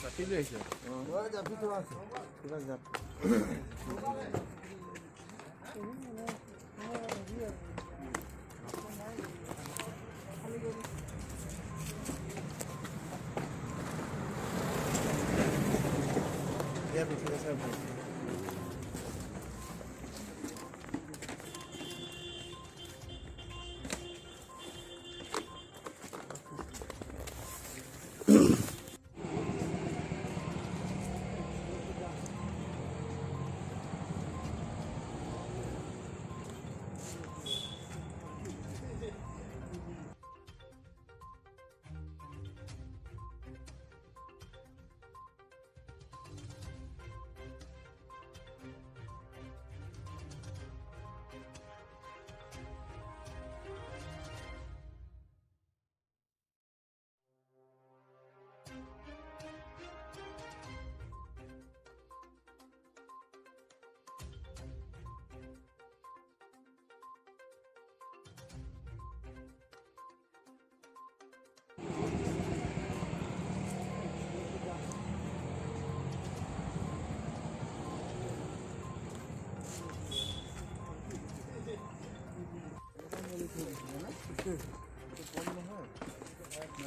জাপি লৈ আহিছে। জাপি থোৱা আছে। কিবা জাপ। ইয়াত উঠি আছে ভাই।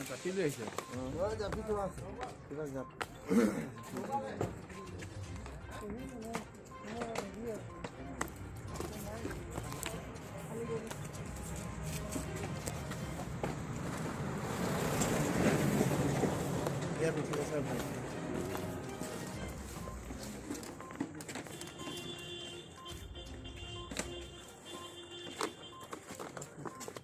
জাপি লৈ আহিছে। জাপি থোৱা আছে। কিবা জাপ। ইয়াত উঠি আছে ভাই।